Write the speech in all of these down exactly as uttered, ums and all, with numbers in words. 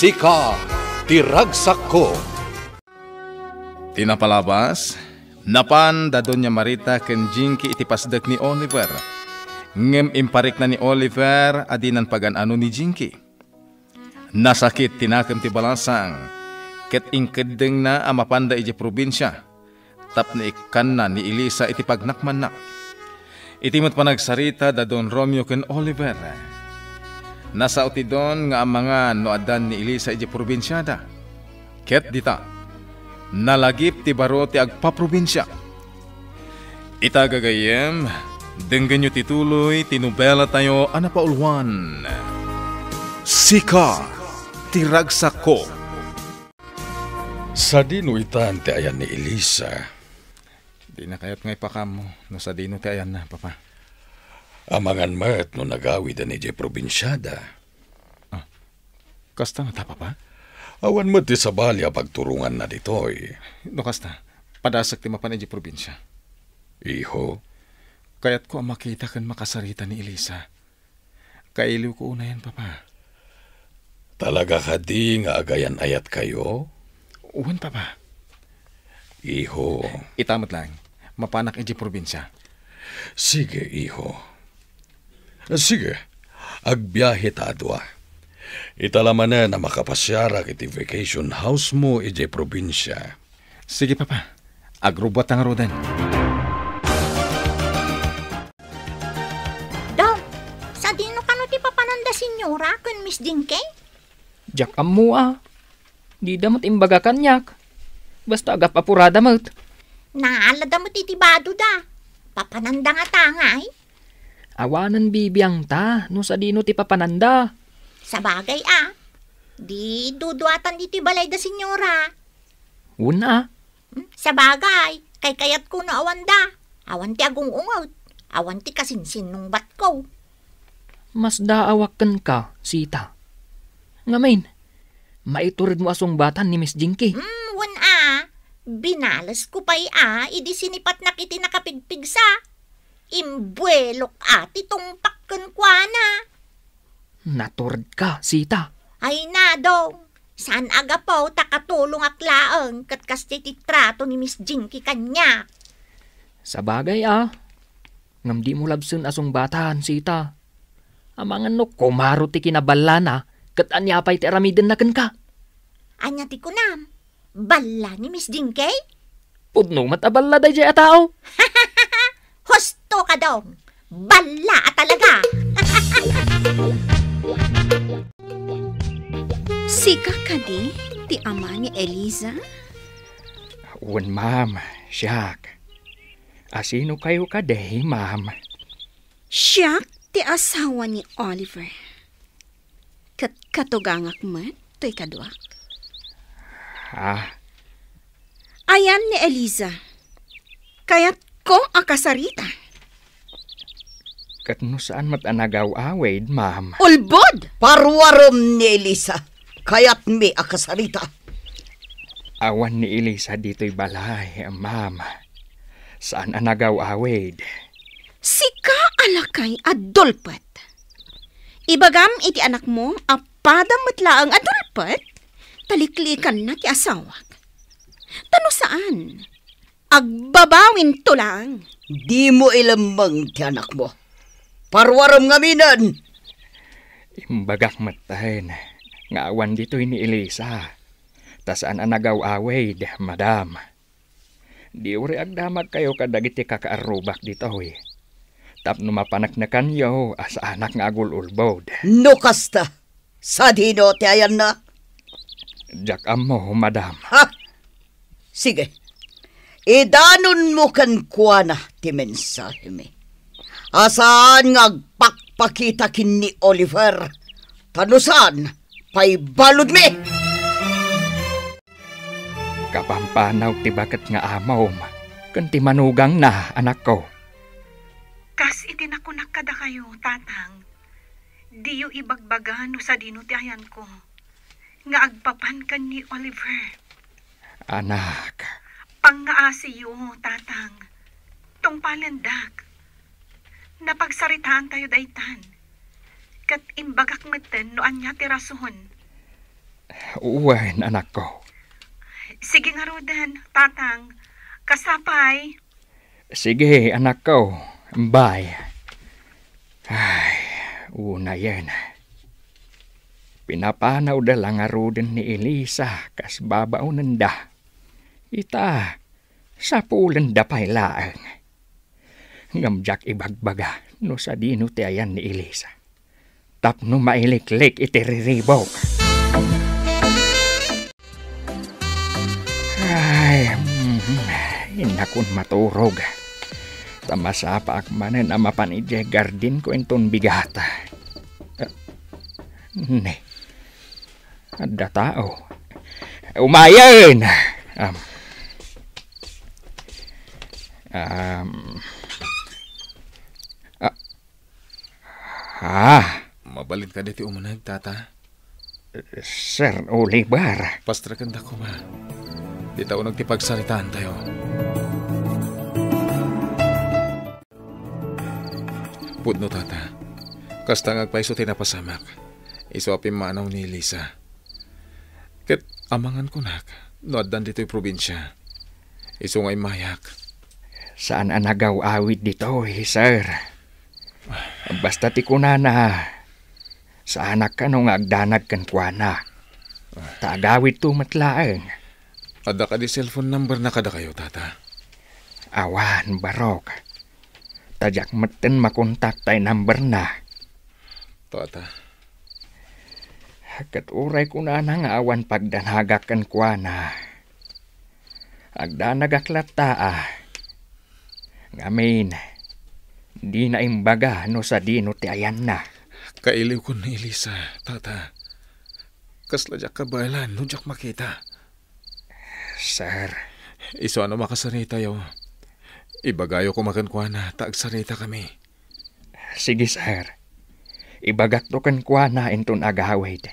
Sika ti ragsakko. Ti napalabas, napan da Doña Marita ken Jinky iti pasdek ni Oliver. Ngem imparikna ni Oliver a dinan pagan-ano ni Jinky. Nasakit ti nakem ti balasang, ket inkeddengna a mapanda idiay probinsia, tapno ikkanna ni Elisa iti pagnakmanna. Iti met panagsarita da Don Romeo ken Oliver, nasao ti Don nga amangan no addan ni Elisa idiay probinsiada. Ket dita, nalagip ti baro ti agpaprobinsia. Ita, gagayyem, denggenyo ti tuloy ti nobelatayo a napauluan, Sika ti Ragsakko. Sadino itan ti ayan ni Elisa? Dina kayat nga ipakammo no sadino ti ayanna, Papa. Amangan met no nagawiden idiay probinsiada. Ah, kasta ngata, Papa? Awan met ti sabali a pagturonganna ditoy. No kasta, padasek ti mapan idiay probinsia. Iho? Kayatko a makita ken makasarita ni Elisa. Kailiwko unayen, Papa. Talaga kadi nga agayan-ayatkayo? Wen, Papa. Iho. Ita met laeng, mapanak idiay probinsia. Sige, iho. Sige, agbiahe ta a dua. Ita la manen a makapasiarak iti vacation house mo idiay probinsia. Sige, Papa. Agrubbuat ta ngaruden. Dong, sadino kano ti papananda, Senyora, ken Miss Jinky? Diak ammo a. Dida met imbaga kaniak. Basta agap-apurada met. Naalada met iti badoda. Papananda ngata ngay? Awanen bibiangta no sadino ti papananda. Sabagay a. Di duduatan ditoy balayda, Senyora. Wen a. Hmm, sabagay, kaykayatko no awanda. Awan ti agung-unget. Awan ti kasinsinnungbatko. Masdaawak kenka, Sita. Ngamin, maituredmo a sungbatan ni Miss Jinky. Hmm, wen a. Binalesko pay a idi sinipatnak iti nakapigpigsa. Imbuelok a ti tungpak kenkuana. Naturedka, Sita. Ay na, Dong. Saan a gapu ta katulongak laeng ket kasdiay ti trato ni Miss Jinky kaniak. Sabagay a. Ngem dimo labsen a sungbatan, Sita. Amangan no kumaro ti kinaballana ket ania pay ti aramidenna kenka? Ania ti kunam? Balla ni Miss Jinky? Pudno met a balla daydiay a tao. Husto ka, Dong. Balla a talaga. Sika kadi ti ama ni Eliza? Wen, ma'am, siak. Asino kayo kadi, ma'am? Siak ti asawa ni Oliver. Ket katugangak met toy kaduak. Ah. Ayan ni Eliza. Kayatko a kasarita. Ket no saan met a nagaw-awid, ma'am? Ulbod! Paruarem ni Eliza. Kayatmi a kasarita. Awan ni Eliza ditoy balay, ma'am. Saan a nagaw-awid. Sika a lakay a dulpet. Ibagam iti anakmo a padam met laeng a dulpet, ta liklikanna ti asawak. Ta no saan, agbabawinto laeng. Dimo ilemmeng ti anakmo. Paruarem ngaminen. Imbagak metten nga awan ditoy ni Eliza. Ta saan a nagaw-awid, madam. Diyo uri agdamagkayo kadagiti kakaarrubak ditoy. Tapno mapaneknekanyo a saanak nga agul-ulbod. No kasta, sadino ti ayanna? Diak ammo, madam. Ha? Sige. Idanonmo kenkuana ti mensahemi. A saan nga agpakpakita ken ni Oliver. Ta no saan, paibaludmi. Kapampanaw ti baket nga amom ken ti manugangna, anakko. Kas iti nakunak kadakayo, Tatang, diyo ibagbaga no sadino ti ayanko nga agpapan ken ni Oliver. Anak. Pangngaasiyo, Tatang. Tungpalendak. Napagsaritaantayo daytan. Ket imbagak metten no ania ti rason. Wen, anakko. Sige ngaruden, Tatang. Kasta pay. Sige, anakko. Bye. Ay, unayen. Pinapanawda la ngaruden ni Elisa kas babaonenda. Ita, sapulenda pay laeng. Ngem diak ibagbaga no sadino ti ayan ni Elisa tapno mailiklik iti riribuk. Ay, mm, innakon maturog. Ta masapaak manen a mapan idiay gardenko inton bigat. Ne, adda tao. Umayen! Um, um, ah, ah. Mabalin kadi ti umuneg, Tata? Sir Oliver. Pastrekenda koma. Dita uneg ti pagsaritaantayo. Pudno, Tata. Kasta nga agpayso ti napasamak. Isu a pimmanaw ni Elisa. Ket amangan kunak no addan ditoy probinsia. Isu nga immayak. Saan a nagaw-awid ditoy, sir. Basta ti kunana, saanak kano nga agdanag kenkuana. Ta agawidto met laeng. Adda kadi cellphone number na kadakayo, Tata? Awan, barok. Ta diak metten makontak tay number na. Tata. Ket uray kunana nga awan pagdanagak kenkuana, agdanagak latta a. Ngamin, dina imbaga no sadino ti ayanna. Kailiwkon ni Elisa, Tata. Kasla diak kabaelan no diak makita. Sir. Isu a no makasaritayo, ibagayo koma kenkuana ta agsaritakami. Sige, sir. Ibagakto kenkuana inton agawid.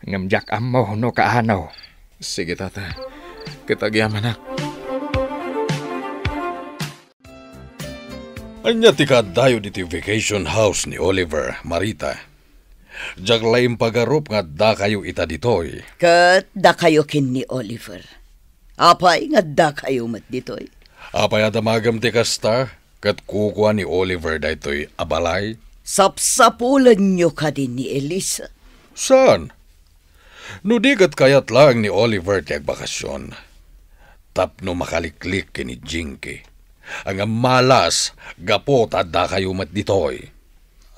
Ngem diak ammo no kaano. Sige, Tata. Ket agyamanak. Ania ti kaaddayo ditoy vacation house ni Oliver, Marita? Diak la impagarup nga addakayo ita ditoy. Ket dakayo ken ni Oliver. Apay nga addakayo met ditoy? Apay a damagem ti kasta, ket kukua ni Oliver daytoy a balay? Sapsapulenyo kadi ni Elisa? Saan? No di ket kayat laeng ni Oliver ti agbakasyon, tapno makaliklik ken ni Jinky, ngem malas gapu ta addakayo met ditoy.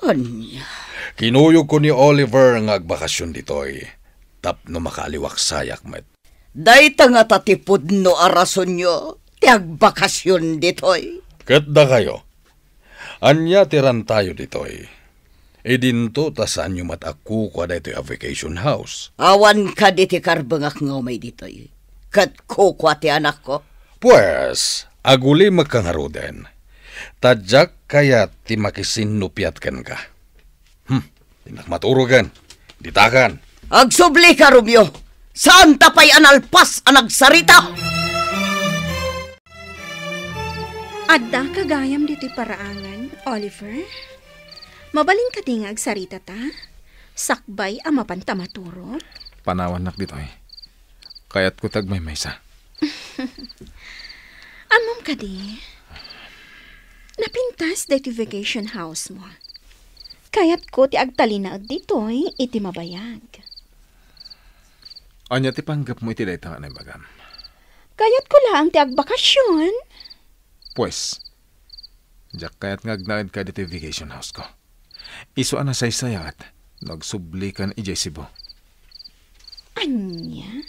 Ania? Kinuyogko ni Oliver nga agbakasyon ditoy, tapno makaaliwaksayak met. Dayta ngata ti pudno a rasonyo ti agbakasyon ditoy? Ket dakayo, ania ti rantayo ditoy? Idinto ta saanyo met a kukua daytoy a vacation house. Awan kadi ti karbengak nga umay ditoy, ket kukua ti anakko. Pues, agulimekka ngaruden, ta diak kayat ti makisinnupiat kenka. Hmm, dinak maturogen. Ditakan. Agsublika, Romeo. Saanta pay a nalpas a nagsarita. Addaka gayam ditoy paraangan, Oliver? Mabalin kadi nga agsaritata? Sakbay a mapanta maturog? Panawannak ditoy. Kayatko ti agmaymaysa. Ammom kadi, napintas daytoy vacation house mo. Kayatko ti agtalinaed ditoy iti mabayag. Ania ti panggepmo iti dayta nga naibagam? Kayatko laeng ti agbakasyon. Pues, diak kayat nga agnaedka ditoy vacation house ko. Isu a nasaysayaat no agsublikan idiay Cebu. Ania?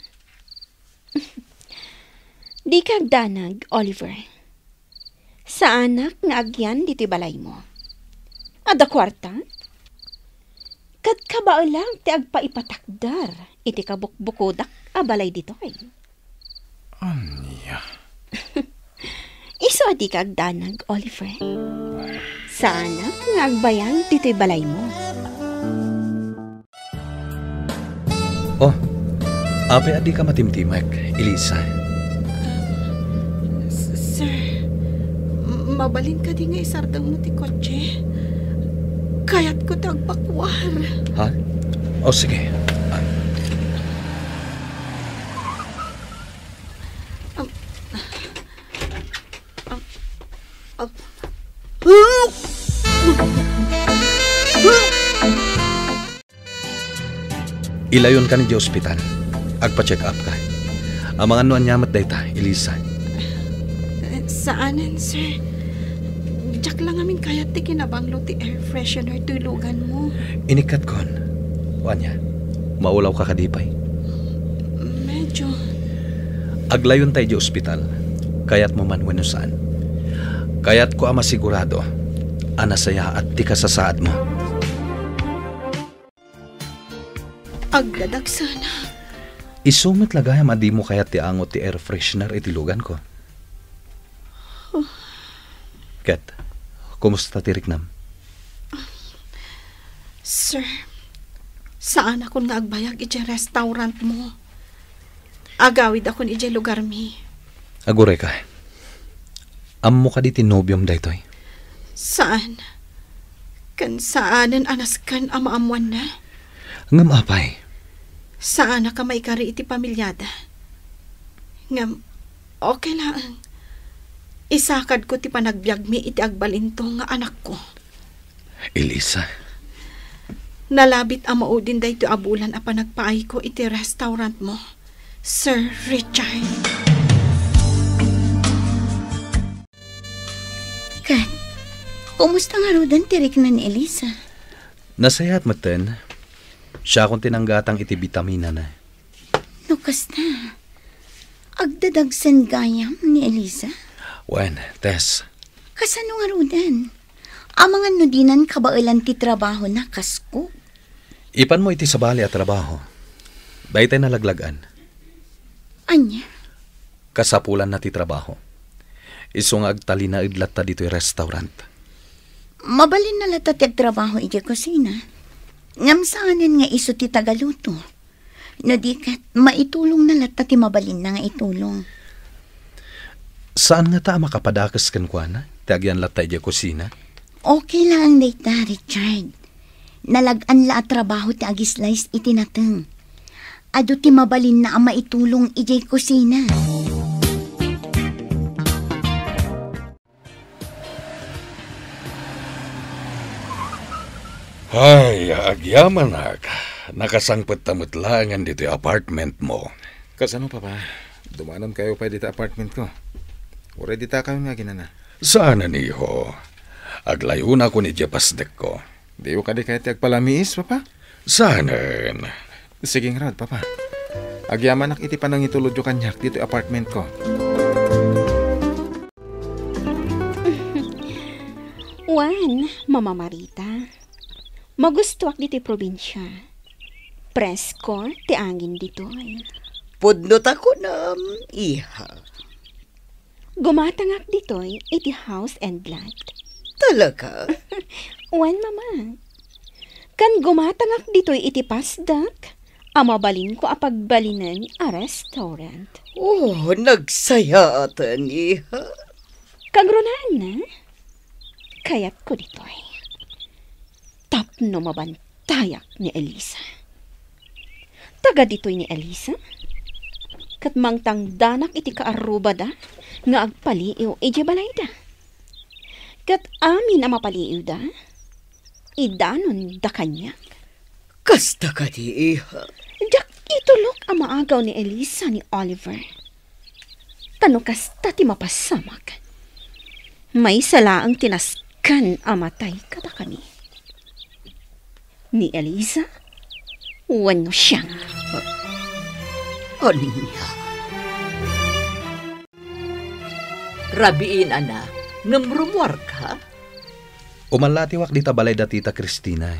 Dika agdanag, Oliver. Saanak nga agyan ditoy balaymo. Adda kuarta? Ket kabaelak ti agpaipatakder iti kabukbukodak a balay ditoy. Ania? Isu a dika agdanag, Oliver. Saanak nga agbayag ditoy balaymo. Oh, apay a dika matimtimek, Elisa? S-, sir, m-, mabalin kadi nga isardengmo ti kotse? Kayatko ti agpakuar. Ha? Oh, sige. Ah. Ilayonkan idiay ospital. Agpa-check up ka. Amangan no ania met dayta, Elisa. Eh, saanen, sir. Diak la ngamin kayat ti kinabanglo ti air freshener ti luganmo. Inikkatkon. O ania, maulawka kadi pay? Medyo. Aglayonta idiay ospital. Kayatmo man wenno saan. Kayatko a masigurado a nasayaat ti kasasaadmo. Agdadagsanak. Isu met la gayam a dimo kayat ti angot ti air freshener iti luganko. Ket, kumusta ti riknam? Sir, saanakon nga agbayag idiay restaurantmo. Agawidakon idiay lugarmi. Agurayka. Ammo kadi ti nobiom daytoy? Saan. Ken saanen a nasken a maammoanna. Ngem apay? Saanak a maikari iti pamiliada. Ngem, okay laeng. Isakadko ti panagbiagmi iti agbalinto nga anakko. Elisa. Nalabit a maudin daytoy a bulan a panagpaayko iti restaurantmo, Sir Richard. Kat, kumusta ngaruden ti rikna ni Elisa? Nasayaat metten. Siakon ti nanggatang iti bitaminana. No kasta, agdadagsen gayam ni Elisa? Wen, Tess. Kasano ngaruden? Amangan no dinan kabaelan ti trabahona kasko. Ipanmo iti sabali a trabaho. Daytay nalaglag-an. Ania? Kasapulanna ti trabaho. Isu nga agtalinaed latta ditoy restaurant. Mabalinna latta ti agtrabaho idiay kusina. Ngem saanen nga isu ti tagaluto. No di ket, maitulongna latta ti mabalinna nga itulong. Saan ngata a makapadakes kenkuana ti agyan latta idiay kusina? Okay laeng dayta, Richard. Nalag-an la a trabaho ti agislice iti nateng. Adu ti mabalinna a maitulong idiay kusina. Ay, agyamanak. Nakasangpet ta met laengen ditoy apartment mo. Kasano, Papa? Dumanon kayo pay dita apartment ko. Uray dita kayo nga ginana. Saanen, iho. Aglayonakon idiay pasdek ko. Diyo kadi kayat ti agpalamiis, Papa? Saanen. Sige ngarud, Papa. Agyamanak iti panangitulodyo kaniak ditoy apartment ko. Wen, Mama Marita, magustoak ditoy probinsia. Presko ti angin ditoy. Pudno ta kunam, iha. Gumatangak ditoy iti house and lot. Talaga? Wen, Mama. Kan gumatangak ditoy iti pasdek a mabalinko a pagbalinen a restaurant. Oh, nagsayaaten, iha. Kagrunaan na, kayatko ditoy. Tapno mabantayak ni Elisa. Taga ditoy ni Elisa, ket mangtangdanak iti kaarrubada nga agpaliiw idiay balayda. Ket amin a mapaliiwda, idanonda kaniak. Kasta kadi, iha? Diak itulok a maagaw ni Elisa ni Oliver. Ta no kasta ti mapasamak, maysa laeng ti nasken a matay kadakami. Ni Elisa wenno siak. Ania? Rabiin, anak, ngem rummuarka? Umalatiwak dita balay da Tita Cristina,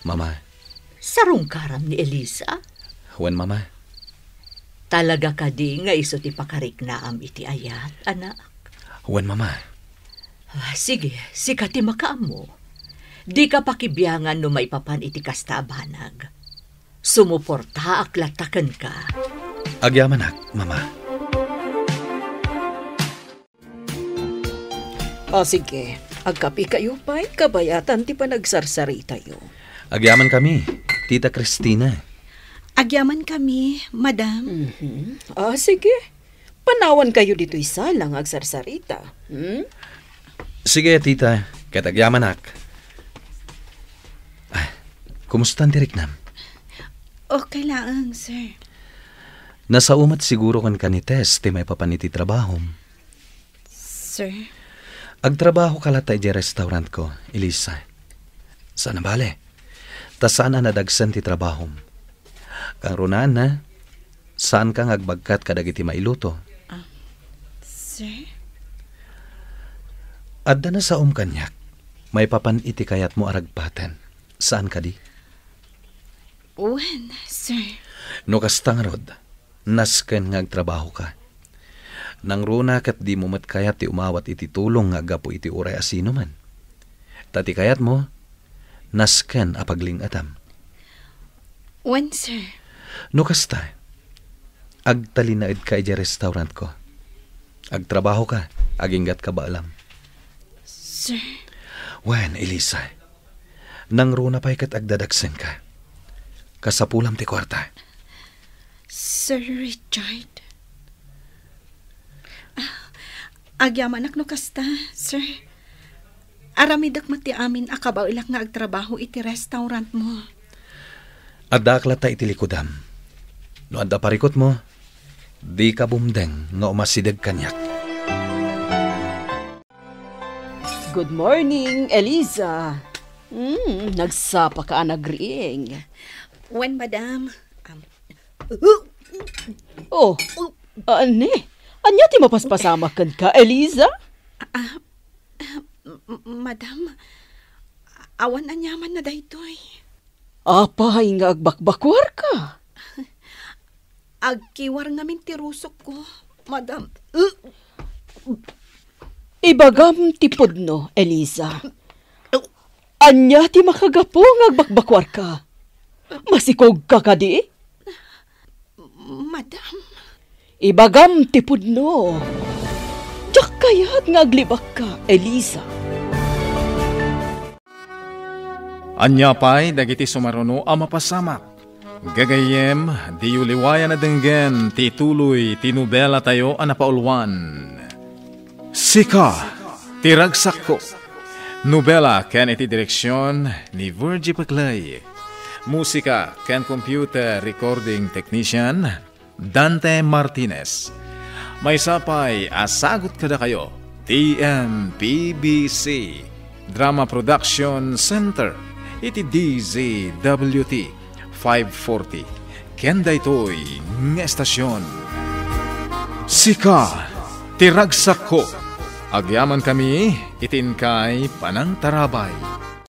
Mama. Sarungkaram ni Elisa? Wen, Mama. Talaga kadi nga isu ti pakariknaam iti ayat, anak? Wen, Mama. Ah, sige, sika ti makaammo. Dika pakibiangan no maipapan iti kasta a banag. Sumuportaak latta kenka. Agyamanak, Mama. O, sige. Agkapikayo pay, kabayatan ti panagsarsaritayo. Agyamankami, Tita Cristina. Agyamankami, Madam. Mhm. O, sige. Panawankayo ditoy sala nga agsarsarita. Hmm? Sige, Tita. Ket agyamanak. Ah, kumusta ti riknam? Okay laeng, sir. Nasao met siguro kenka ni Tess ti maipapan iti trabahom. Sir? Agtrabahoka latta idiay restaurantko, Elisa. Saan a bale, ta saan a nadagsen ti trabahom. Kangrunaanna, saanka nga agbagkat kadagiti mailuto. Ah, sir? Adda nasaom kaniak, maipapan iti kayatmo a ragpaten. Saan kadi? Wen, sir. No kasta ngarud, nasken nga agtrabahoka. Nangruna ket dimo met kayat ti umawat iti tulong nga aggapu iti uray a sinoman. Ta ti kayatmo, nasken a pagling-etam. Wen, sir. No kasta, agtalinaedka idiay restaurantko. Agtrabahoka, aginggatka baelam. Sir. Wen, Elisa, nangruna pay ket agdadagsenka. Kasapulam ti kuarta. Sir Richard. Ah, agyamanak no kasta, sir. Aramidek met ti amin a kabaelak nga agtrabaho iti restaurantmo. Addaak latta iti likudam. No adda parikutmo, dika bumdeng nga umasideg kaniak. Good morning, Eliza. Mm, nagsapaka a nagriing. Wen, madam. Um, Oh, ani? Ania ti mapaspasamak kenka, Eliza? Ah, ah, m-, m-, madam, awan aniamanna daytoy. Apay nga agbakbakuarka? Agkiwar ngamin ti rusokko, madam. Ibagam ti pudno, Eliza. Ania ti makagapu nga agbakbakuarka? Masikogka kadi? Madam. Ibagam ti pudno. Diak kayat nga aglibakka, Eliza. Ania pay dagiti sumaruno a mapasamak? Gagayyem, diyo liwayan a denggen ti ituloy ti nobelatayo a napauluan, Sika ti Ragsakko. Nobela ken iti direksion ni Virgie Paclay. Musika ken computer recording technician, Dante Martinez. Maysa pay a sagut kadakayo ti M P B C Drama Production Center iti D Z W T five forty. Ken daytoy nga estasion, Sika ti Ragsakko. Agyamankami iti inkay panangtarabay.